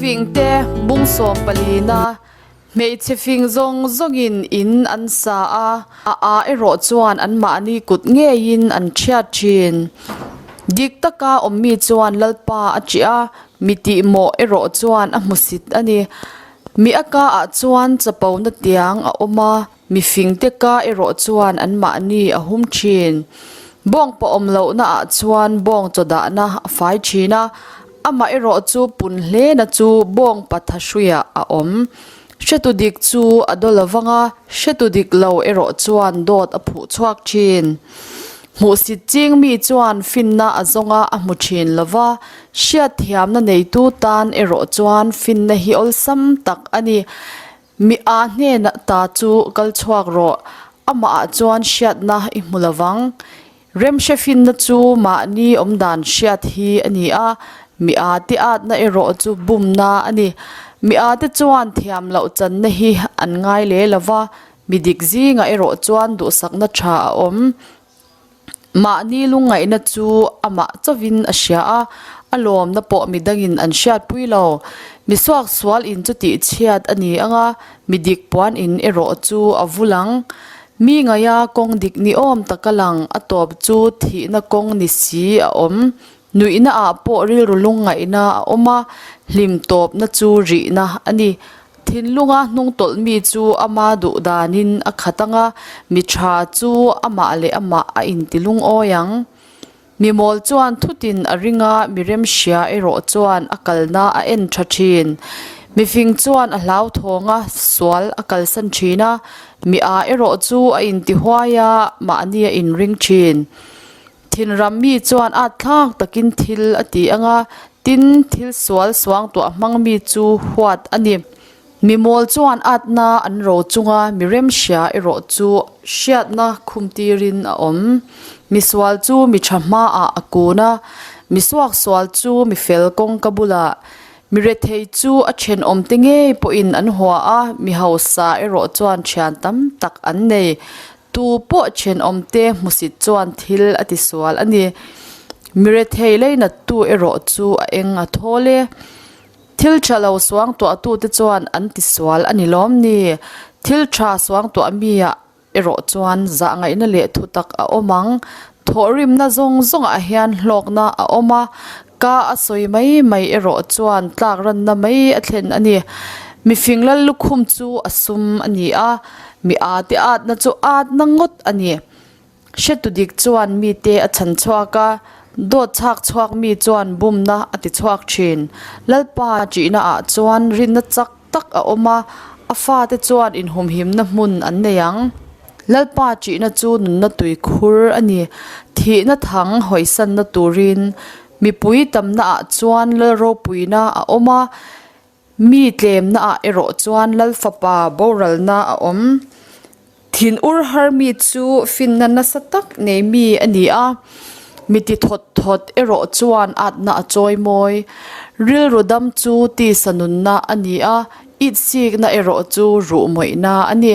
Thufingte bung sawmpalina hmeichhe fing zawng zawngin in an sa a, a a erawh chuan anmahni kut ngeiin an ṭhiat ṭhin. Dik taka awmmi chuan Lalpa a ṭih a, mi tihmawh erawh chuan a hmusit a ni. Mi a ka ah chuan chapona tiang a awm a, Mi fingte ka erawh chuan anmahni a hum thin. Bawngpa awm lohna ah chuan bawng chaw dahna a fai thin a, amah erawh chu pun hlena chu bawngpa thahruiah a awm. Hretu dik chu a daw lovang a, hretu dik lo erawh chuan dawt a phuh chhuak thin. Hmuhsit ching mi chuan finna a zawng a, a hmu thin lova, hriatthiamna neitu tan erawh chuan finna hi awlsam tak a ni. Mi a hnenah ta chu kal chhuak rawh, amahah chuan hriatna i hmu lo vang. Remhre finna chu mahni awmdan hriat hi a ni a, mi a te atna erawh chu bumna a ni. Mi a te chuan thiam loh channa hi an ngai le lo va, mi dik zingah erawh chuan duhsakna tha a awm. Mahni lungngaihna chu amah chauhin a hria a, a lawmna pawh midangin an hriatpui lo. Mi suaksual in chu tihchhiat a ni ang a, mi dik puan in erawh chu a vul ang. Mi ngaia kawng dik ni awm taka lang a tawp chu thihna kawng ni si a awm. Nuihna ah pawh rilru lungngaihna a awm a, hlim tawpna chu rihna a ni. Thinlunga hnungtawlh mi chu ama duh danin a khat ang a, mi tha chu amah leh amah a inti lungawi ang. Mi mawl chuan thutin a ring a, mi remhria erawh chuan a kalna a en tha thin. Mifing chuan a hlauthawng a, sual a kalsan thin a, mi â erawh chu a inti huai a, mahni a inring thin. Thinram mi chuan at thlak takin thil a ti ang a, tin, thil sual suangtuah hmang mi chu huat a ni. Mi mawl chuan atna an ro chunga mi remhria erawh chu hriatna khum tirin a awm. Mi sual chu mi tha hmaah a kun a, mi suaksual chu mi fel kawngka bulah. Mi rethei chu a thenawmte ngei pawhin an hua a, mi hausa erawh chuan thian tam tak an nei. Tu pawh thenawmte hmusit chuan thil a tisual a ni. Mi rethei leinattu erawh chu a eng a thawl e. Thil tha lo suangtuahtute chuan an tisual a ni lawm ni? Thil tha suangtuah miah erawh chuan zahngaihna leh thutak a awm ang. Thawhrimna zawng zawngah hian hlawkna a awm a, ka a sawi mai mai erawh chuan tlakranna mai a thlen a ni. Mifing lal lukhum chu a sum a ni a, mi ate atna chu atna ngawt a ni. Hretu dik chuan mite a chhan chhuak a, dawt chhak chhuak mi chuan bumna a ti chhuak thin. Lalpa ṭihna ah chuan rinna chak tak a awm a, a fate chuan inhumhimna hmun an nei ang. Lalpa ṭihna chu nunna tui khur a ni. Thihna thang hawisanna turin mipui tamna ah chuan lal ropuina a awm a, mi tlemna ah erawh chuan lal fapa boralna a awm. Thin ur har mi chu finna nasa tak nei mi a ni a, mi ti thawt thawt erawh chuan atna a chawi mawi. Rilru dam chu tisa nunna a ni a, itsikna erawh chu ruh mawihna a ni.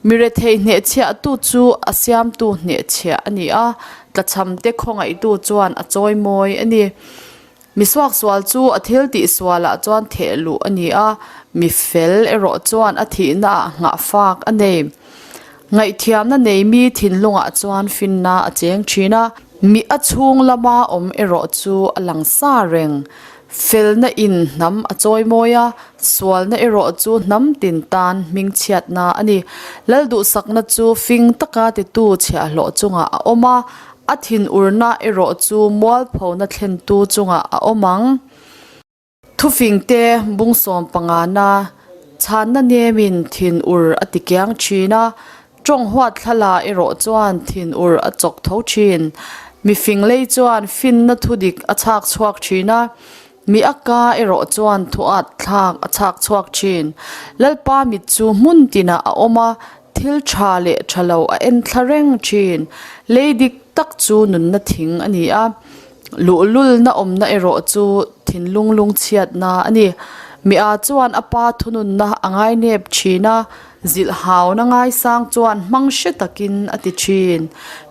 Mi rethei hnehchhiahtu chu a siamtu hnehchhiah a ni a, tlachhamte khawngaihtu chuan a chawi mawi a ni. Mi suaksual chu a thil tih sualah chuan theh luh a ni a, mi fel erawh chuan a thihnaah nghahfak a nei. Ngaihthiamna nei mi thinlungah chuan finna a cheng thin a, mi a chhung lama awm erawh chu a lang sa reng. Felna in hnam a chawi mawi a, sualna erawh chu hnam tin tan hmingchhiatna a ni. Lalduhsakna chu fing taka titu chhiahhlawh chungah a awm a, A thinurna erawh chu mualphona thlentu chungah a awm ang. Thufingte bungsawm pangana chhanna nemin thinur a ti kiang thin a, tawng huat thlala erawh chuan thinur a chawk tho thin. Mifing lei chuan finna thudik a chhak chhuak thin a, mi a ka erawh chuan thuat thlak a chhak chhuak thin. Lalpa mit chu hmun tinah a awm a, Thil tha leh tha lo a en thla reng thin. Lei dik tak chu nunna thing a ni a, luhlulna awmna erawh chu thinlung lungchhiatna a ni. Mi a chuan a pa thununna a ngainep thin a, zilh hauna ngaisang chuan hmang hre takin a ti thin.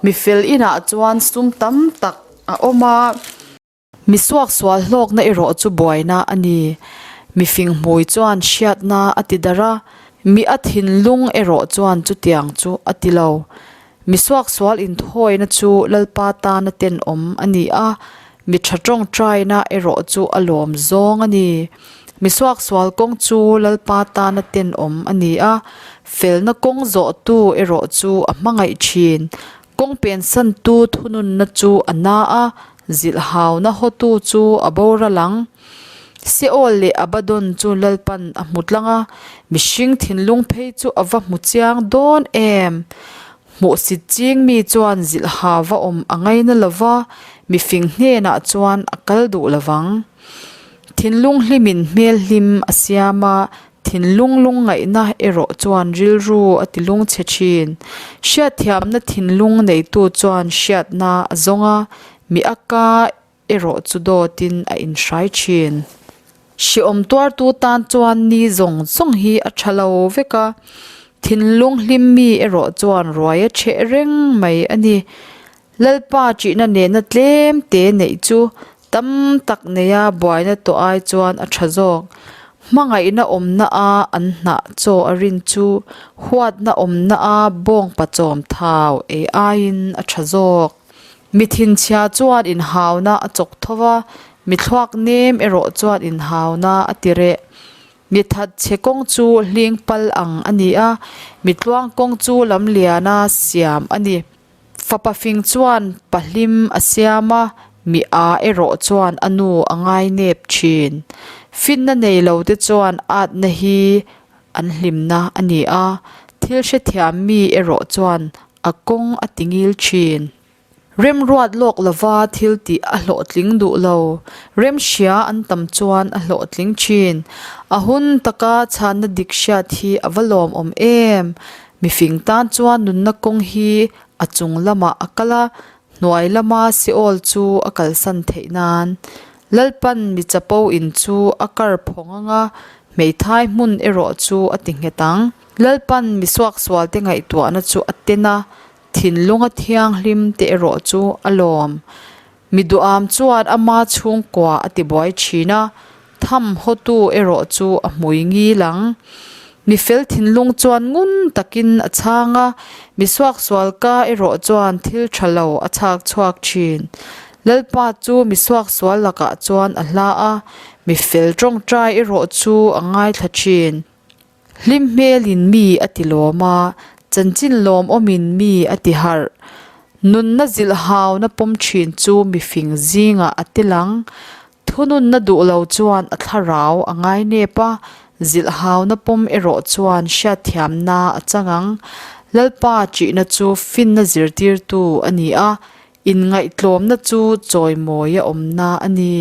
Mi fel inah chuan sum tam tak a awm a. Mi suaksual hlawkna erawh chu buaina a ni. Mifing hmui chuan hriatna a ti darh a, mi a thinlung erawh chuan chutiang chu a ti lo. Mi suaksual inthawina chu Lalpa tana tenawm a ni a, mi tha tawngtaina erawh chu a lawm zawng a ni. Mi suaksual kawng chu Lalpa tana tenawm a ni a, felna kawng zawhtu erawh chu a hmangaih thin. Kawng pensantu thununna chu a na a, zilhhauna hawtu chu a boral ang. Seol leh Abaddon chu Lalpan a hmu tlang a, mihring thinlung phei chu a va hmu chiang dawn em? Hmuhsit ching mi chuan zilha va awm a ngaina lo va, mifing hnenah chuan a kal duh lo vang. Thinlung hlimin hmel hlim a siam a, thinlung lungngaihna erawh chuan rilru a ti lungchhe thin. Hriatthiamna thinlung neitu chuan hriatna a zawng a, mi a ka erawh chu dawtin a inhrai thin. Hreawm tuartu tan chuan ni zawng zawng hi a tha lo vek a, thinlung hlim mi erawh chuan ruai a chheh reng mai a ni. Lalpa ṭihna nena tlem te neih chu tam tak neia buaina tawh ai chuan a tha zawk. Hmangaihna awmna a an hnah chaw a rin chu huatna awmna a bawngpa chawm thau ei aiin a tha zawk. Mi thinchhia chuan inhauna a chawk tho va, mi thluak nem erawh chuan inhauna a ti reh. Mi thatchhe kawng chu hling pal ang a ni a, mi tluang kawng chu lamliana siam a ni. Fapa fing chuan pa hlim a siam a, mi a erawh chuan a nu a ngainep thin. Finna nei lo te chuan atna hi an hlimna a ni a, thil hrethiam mi erawh chuan a kawng a ti ngil thin. Remruat lawk lova thil tih a hlawhtling duh lo. Remhria an tam chuan a hlawhtling thin. A hun taka chhanna dik hriat hi a va lawmawm em! Mifing tan chuan nunna kawng hi a chung lamah a kal a, hnuai lama Seol chu a kalsan theih nan. Lalpan mi chapo in chu a kar phawng ang a, hmeithai hmun erawh chu a ti nghet ang. Lalpan mi suaksualte ngaihtuahna chu a ten a, thinlunga thianghlim te erawh chu a lawm. Mi duham chuan ama chhungkua a tibuai thin a, tham hawtu erawh chu a hmui ngil ang. Mi fel thinlung chuan ngun takin a chhang a, mi suaksual ka erawh chuan thil tha lo a chhak chhuak thin. Lalpa chu mi suaksual lakah chuan a hla a, mi fel tawngtai erawh chu a ngaithla thin. Hlim hmelin mi a ti lawm a, chanchin lawmawmin mi a ti harh. Nunna zilh hauna pawm thin chu mifing zingah a tel ang. Thununna duh lo chuan a thlarau a ngai nep a, zilh hauna pawm erawh chuan hriatthiamna a chang ang. Lalpa ṭihna chu finna zirtirtu a ni a, inngaihtlawmna chu chawimawia awmna a ni.